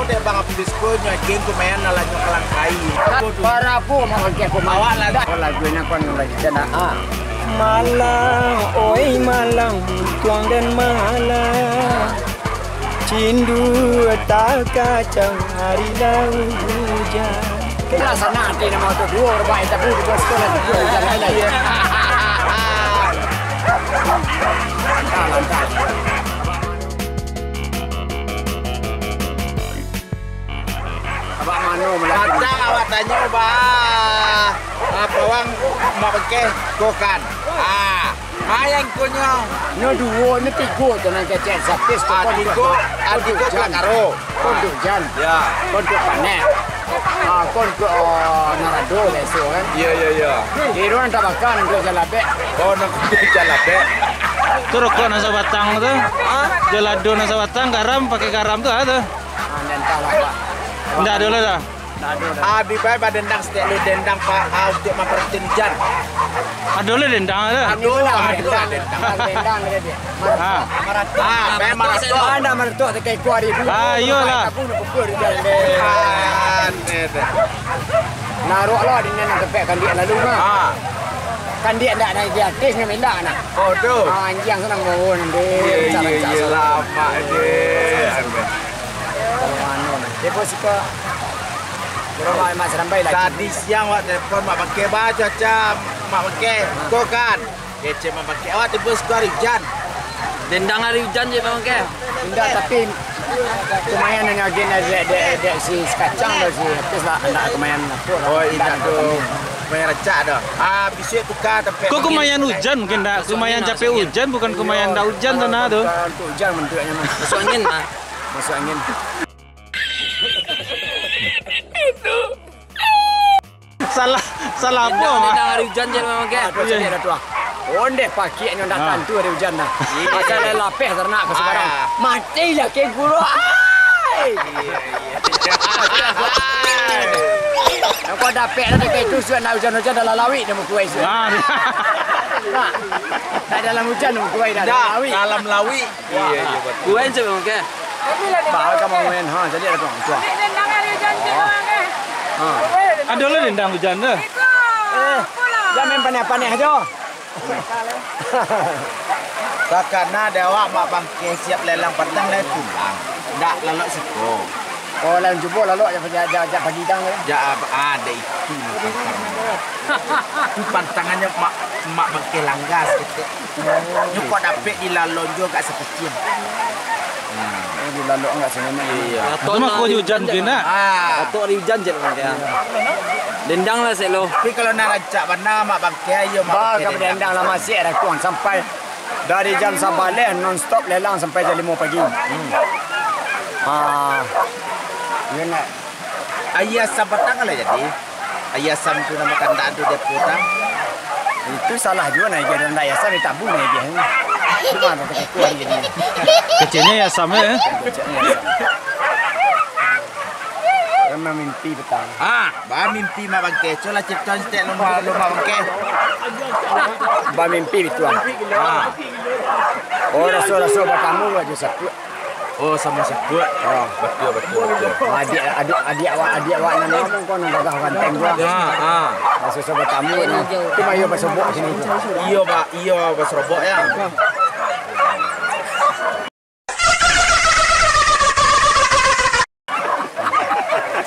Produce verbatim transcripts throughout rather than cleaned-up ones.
Teh Bang Apis ko nyo agiah kumayan alah nyo kalangkai. Parabu mangangkek kumayan. Awak lah. Oh, lagunyo kan lagi kena, ah. Malang, oi malang, tuang dan malang. Cindua takacang hari lau hujan. Lah sanak ati namo tu duo rupa itu duo sekolah tu duo hujan lain. Iya. Lantak, lantak. Abak mano malihat? Patang awak tanyo, bah. Apo wang mak bangkeh ko kan? Ah, mayang ko nyo. Nyo duo, nyo tigo tu nan kecek sapis tu. Ah, kon tigo, duo. Ah, tigo tu Jan. Karo. Kon tu Jan. Ya. Kon tu Panek. Ah, kon tu, oh, Narado biaso kan. Ya, ya, ya. Kiro nan tabaka nan tu Jalabek. Oh, nan tu Jalabek. Tu rokok nan sabatang tu. Hah? Jalado nan sabatang, garam, pakai garam tu, ah, tu. Ah, ndak entah lah, Pak. Ndak ado lah dah. Ndak ado dah. Abi bae badendang stek lu dendang, Pak, ah, untuk mamparatin Jan. Ado lah dendang dah. Ado lah, ado lah dendang. Dendang dia. Ah. Ah, bae maratok. Ah, ndak maratok, tekai kuah ribu. Ah, iyolah. Aku nak pukul dia. Ah, ni tu. Naruh lah di nan tepek kandik lalu mah. Ah. Kandik ndak naik di atas, nyo mindak nak. Oh, tu. Ah, anjiang sanang bawa nanti. Iya, iya, iya, lama je. Depo siko. Rumah Mak Serambai lagi. Tadi siang wak telepon Mak Bangke, ba cuaca Mak Bangke. Ko kan. Kecek Mak Bangke, awak tibo siko hari ujan. Dendang hari ujan je, Mak Bangke. Indak, tapi lumayan nan agen dek, dek, dek si Sekacang tu, si Hafiz lah, indak lumayan apo lah. Oh, indak tu. Lumayan rancak dah. Ah, bisuak tukar tapi. Kok lumayan ujan mungkin dak? Lumayan capek ujan, bukan lumayan dak ujan tanah tu. Untuk ujan bentuknya mah. Masuk angin lah. Masuk angin. Salah, salah apo? Dendang, dendang hari ujan je, Mak Bangke. Aduh, iya. Sedih dah tu, ah. Ondeh pakik nyo datang tu hari ujan dah. Iya. Pasal lapeh taranak ka subarang. Ah. Matilah ke guru, ai. Iya, iya. Kau dapek lah dekat itu, sudah nak ujan-ujan dalam lawik dia mau kuai sudah. Ah. Nah, tak dalam ujan mau kuai dah, dalam lawik. Dalam lawik. Iya, iya, betul. Kuen cuma, oke. Bah, kamu main, ha, jadi ada tuang, tuang. Ambil dendang dari hujan tu, oke. Ha. Ada lah dendang hujan tu. Eh, jangan main panah-panah aja. Takana dek awak Mak Bangke siap lelang patang lai pulang. Ndak lalok siko. Oh, lain cubo lalok jak, jak, jak, jak pagi tang tu. Jak, ah, dek itu Mak Bangke. Tu pantangannyo Mak, Mak Bangke langga saketek. Nyo kok dapek di lalok jo agak sakecil. Nah. Oh, di lalok agak sanganak. Iya. Atau nak hujan je nak. Ah. Atau hari hujan je lah, ya. Dendang lah selo. Tapi kalau nak rancak bana Mak Bangke, iyo Mak Bangke. Ba, kalau dendang lah masih ada kuang sampai dari jam sabaleh non stop lelang sampai jam limo pagi. Hmm. Ah. Iyo nak. Aia asam patang lah jadi. Aia asam tu namo kandak tu dia potang. Itu salah juga nah, dia ndak aia asam, dia tabu nah dia. Cuma ada kekuatan jadi. Kecilnya aia asam ya. Kecilnya aia asam. Karena mimpi petang. Ah, ba mimpi Mak Bangke. Coba cerita sikit lomba lomba Bangke. Ba mimpi betul. Ah. Oh, rasul-rasul batamu aja sakut. Oh, samo sakut. Oh. Betul, betul, betul. Adiak, adiak, adiak awak, adiak awak nan ngomong kau nan gagah ganteng gua. Ha, ha. Rasul-rasul batamu ni. Cuma iyo basobok sini. Iyo, Pak. Iyo, basobok ya.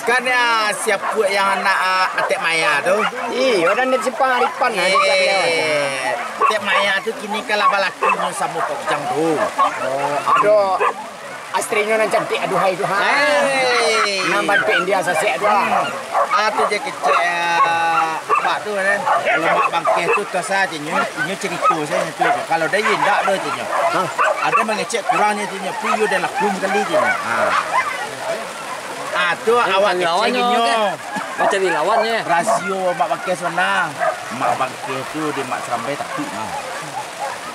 Kan ya, siapa yang anak, ah, Atek Maya tu? Iyo, dan di Simpang Aripan lah, di Jalan Lewat. Eh, Atek Maya tu kini kalah balakinyo samo Pak Ujang tu. Oh, ado astrinyo nan cantik, aduhai tu, ha. Hei. Nan bantuak India sasek tu, ha. Hmm. Ah, tu je kecek, ah, Pak tu kan. Kalau Mak Bangkeh tu, tu sajo inyo, inyo cerito sajo tu. Kalau dari indak do tu inyo. Hah? Ado mangecek kurang nyo tu inyo, pi iyo dan laku sekali tu inyo. Ha. Ah, tu awak kecek inyo. Mancari lawan nyo. Rasio Mak Bangkeh sana. Mak Bangkeh tu di Mak Serambai takut mah.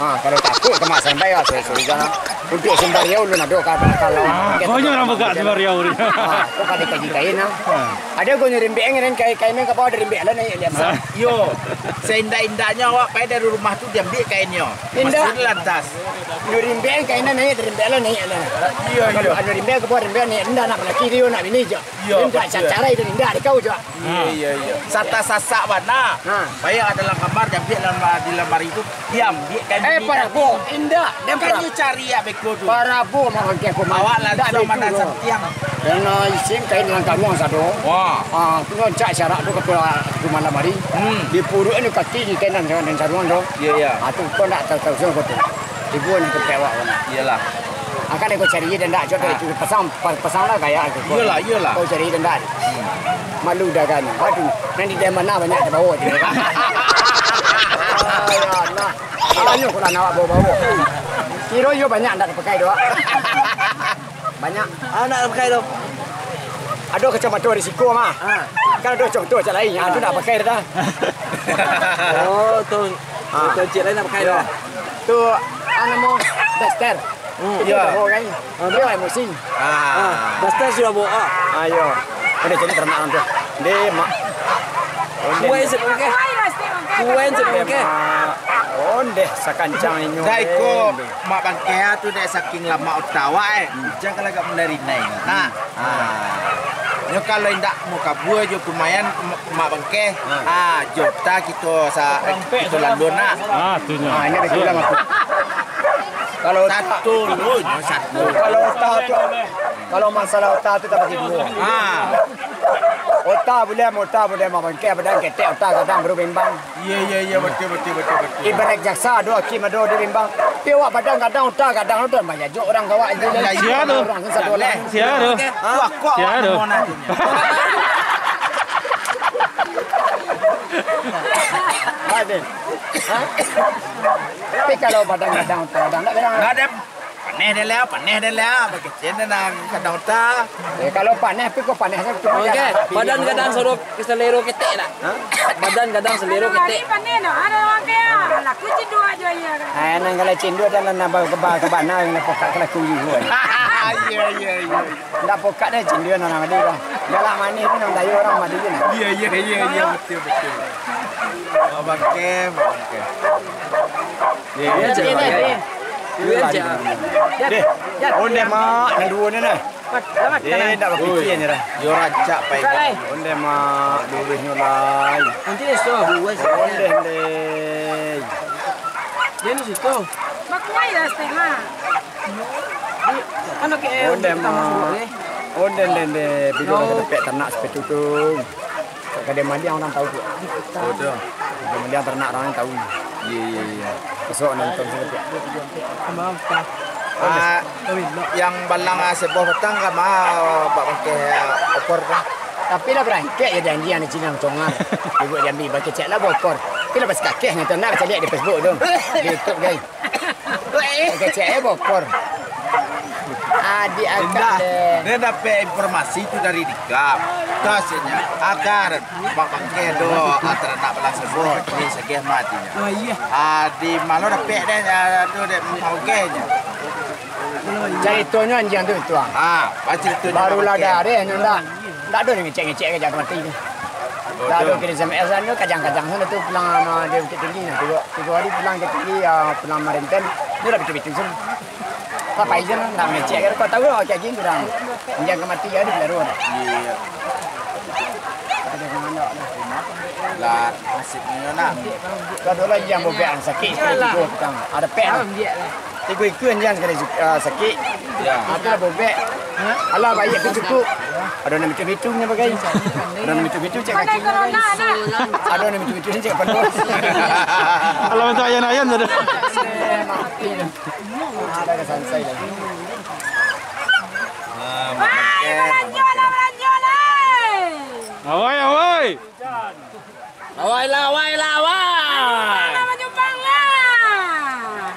Ha, kalau takuik ka mak sambai, ah, sorry, sorry, jangan. Untuak sambariau ulun ado ka, kalau Ah, kau nyo urang bagak sambariau ni. Ha, kau kada kaji kain, ah. Ha. Ada kau nyo rimbek angin, kain, kain ka bawah, rimbek lah naik, lihat, Mas. Yo, seindak-indaknyo awak pai dari rumah tu, diambiak kainnyo. Indak. Masih lantas. Anu rimbek kain naik, rimbek lah naik lah. Iyo, Kalau iyo. anu rimbek ka bawah, rimbek naik, indak nak laki dia, nak bini je. Iyo, Indak betul. cacarai dan indak di kau je. Iyo, iyo, iyo. Sata sasak bana. Ha. Banyak dalam kamar, diambiak dalam, di lamari tu. Diambiak kan Eh, duit parabo, tadi. indak, dan Kan parabo. you cari ya beko tu. Parabo mah bangke aku mah. Awak Indak langsung beko mana tu. santiang. Kena isin kain dalam karuang sado. Wah. Ah, tu cak syarat tu ketua tu malam hari. Hmm. Di puruk ni kaki di tenan dengan saruang tu. Ya, ya. Ah, tu kau ndak tahu tahu semua tu. Ibu ni kepek awak kan. Iyalah. Akan aku cari dan ndak cok Ah. itu pasang pa- pasang lah kayak aku. Iyalah, iyalah. Kau cari dan ndak. Hmm. Malu dah kan. Waduh, nanti dari mana banyak terbawa je kan. Ah, ya, nah. Ayo kalau nak bawa-bawa. Kiro yo banyak ndak dipakai doh. Banyak. Ah, ndak dipakai doh. Ada kacamata risiko mah. Ha. Kan ada kacamata cak lain. Ha, tu ndak pakai dah. Oh, tu. Ha. Tu cik lain ndak pakai doh. Tu anu mo daster. Hmm. Itu Ya. bawa kan. Dia emosi. Ah. Ah, daster sudah bawa. Ah. Ayo. Udah jadi ternak orang tu. Dia mak. Kuai sih pakai. Kuai sih pakai. Ondeh sakancang inyo. Dah iko mak bangkeh tu dek saking lama utawa eh. Jangan lagak mendarinai. Nah. Ah. Nyo kalau indak mau kabua jo kumayan mak bangkeh. Ah, jota kito sa kito landun nah. Ah, tu nyo. Ah, ini ada bilang aku. Kalau Satu lu nyo satu. Kalau ota tu, kalau masalah ota tu tak bagi dua. Ah. Ota boleh, ota boleh mak bangkeh, badan ketek, ota gadang baru bimbang. Iya, iya, iya, betul, betul, betul, betul. Ibarat jaksa, ado hakim, ado dia bimbang. Tapi awak badan gadang, ota gadang, ado banyak jo urang gawak je. Sia tu. Urang satu lah. Sia tu. Okey. Ha? Wah, kok Sia awak tu. Namo nantinya? Ada. Ha? Tapi kalau badan gadang, ota gadang, tak berang. Nggak ada. Paneh deh lah, paneh deh lah. Bakecen deh nah, kadang ota. Eh, kalau paneh, tapi kok paneh saja, cuma Okey, jangan tapi badan dia gadang ngomong. Sodok selero ketek tak? Hah? Badan gadang selero Anu ketek. Hari paneh no, ada orang kaya. Laku cindua aja iya kan. Eh, nang kalau cindua dan nang nambah kebal kebana yang pokak kelaku juga. Iya, iya, iya. Ndak pokak deh cindua nang nang dia. Galak manih tu nang dayo orang madu je nah. Iya, iya, iya, iya, betul, betul. Abang Kem, Abang Kem. Iya, iya, iya. Deh, ondeh mak, nan duo ni nah. Eh, ndak bapikia nyo dah. Yo rancak pai. Ondeh mak, duo nyo lai. Ondeh, ondeh. Dia di situ. Bakuai lah setengah. Ondeh mak. Ondeh, ondeh, ondeh. Bilo lah dapek tanak seperti tu. Kadai mandiang urang tahu tu. Oh, tu. Kadai mandiang taranak urang tahu. Iya, iya, iya. Besok nonton sajo tu. Ah, yang balang, ah, seboh patang ka ma, Pak Bangkeh, ah, opor tu. Tapi lah barangkek ya janji anak Cina Conga. Ibu diambil bakeh cek lah bokor. Tapi lah pas kakeh nonton nak caliak di Facebook tu. Di YouTube, guys. Kecek eh bokor. Adik akak Indah, deh. Dia dapek informasi tu dari Dika. Tu hasilnyo, akar Pak Bangkeh do, ah, taranak balang seboh, ini sageh mati nyo. Oh, iya. Ah, di mano dapek deh, ah, tu dek Pak Bangkeh nyo. Caritonyo anjiang tu, tuang. Ah, baru caritonyo Pak Bangkeh. Barulah dah deh, nyo ndak. Ndak ado nan ngecek-ngecek ka Jakarta tu. Ndak ado kirim S M S anu, kajang-kajang sana tu pulang sama dia Bukit Tinggi nah. Tiga, tiga hari pulang ke Tinggi, ya, pulang Marinten, dia dah betul-betul sana. Apa izin ndak ngecek, kau tahu lah, kayak gini dah. Jangan ke mati ya, dia baru dah. Iya. Ada yang mana dah. Lah, nasibnyo nak. Kau ada lagi yang bobek yang sakit, sekali tiga petang. Ada pek lah. Tigo ikua anjiang sakali, ah, sakik. Ya. Atu lah bobek. Alah, baiak tu cukup. Ado nan mitu-mitu nyo bagai. Ado nan mitu-mitu cek kaki. Ado nan mitu-mitu cek pandai. Alah, bantuak ayan-ayan tu dah. Ada ka sansai lagi. Ah, Wah, makan. Balanjo lah, balanjo lah. Awai, awai. Awai lah, awai lah, awai. Mana manyumbang lah?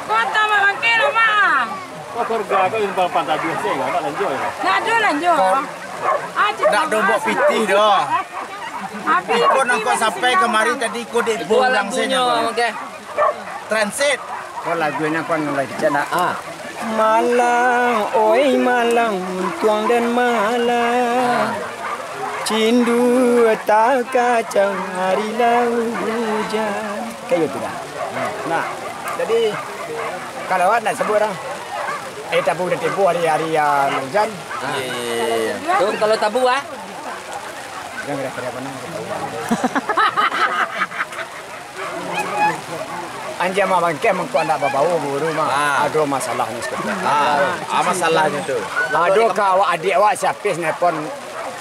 Kota Mak Bangkeh lah, Mak. Oh, keluarga kau yang paling pantas juga sih, nggak lanjut ya? Nggak ada lanjut. Ah, cik Nggak ada Mak buat lah. Pitih dah. Habis Kau pitih nak kau masih sampai senyum, kemari Mak. Tadi kau dek Itu buang alam langsung dunia, apa? Bangkeh. Transit. Oh, lagu ini apa nang lagi cak nak? Ah. Malang, oi malang, untuang dan malang. Cindu takacau hari lah ujan. Kayak gitu dah. Nah, jadi kalau awak nak sebut dah. Eh, tabu dah tipu hari-hari yang hujan. Ah. Iya, iya, iya. Tu kalau tabu ah? Jangan kira-kira apa nang. Anjiang Mak Bangkeh mangko andak babao guru mah. Ah. Ado masalahnyo saketek. Ah, ah, masalahnyo tu. Ado ka awak adiak awak si Apis nelpon.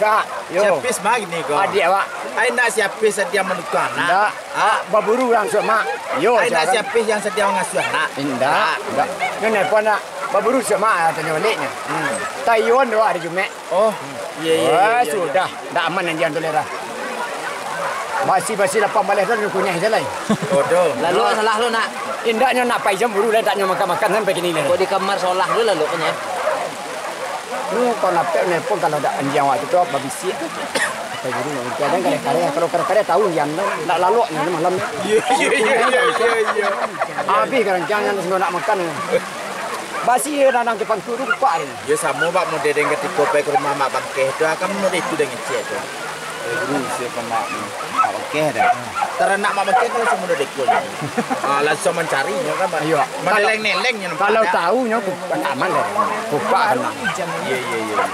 Kak, yo. Si Apis mah gini ko. Adiak awak. Ai, ndak si Apis sadia manutuang anak. Ndak. Ah, baburu urang suak mak. Yo, ai, ndak si Apis yang sadia mangasuah anak. Indak, indak. Nyo nelpon nak. Baburu suak mak, tanyo baliaknyo. Hmm. Taiwan dua hari Jumaik. Oh, iya, iya, wah, iya, iya, sudah. Ndak aman anjiang tu, Lera. Basi-basi lapang baleh tu, kunyah je lai. Bodoh. Lalu salah lo, nak? Indaknyo nak pai jam buru lai, tak nyo makan-makan sampai kini lai. Kok di kamar solah lo lalu kunyah? Lu kau napek nelpon kalau dak anjiang waktu tu, babisiak. Apa guru nak berhenti? Ada kare-kare, kalau kare-kare tahu anjiang tu, ndak lalok nyo malam. Iya, iya, iya, iya, iya, iya. Habis karancang yang nak makan. Basi yo, nanang di pangku tu kupak ni. Yo, samo bak model den katiko pai ka rumah Mak Bangkeh tu, akan model itu den ngecek tu. Eh, guru, isi ka Mak ni. Mak Bangkeh dah. Taranak Mak Bangkeh kan langsung model deko ni. Ah, langsung mancari nyo kan, Mak. Iyo. Maneleng-neleng nyo nampak. Kalau tahu nyo kupak aman lah. Kupak aman. Iya, iya, iya, iya.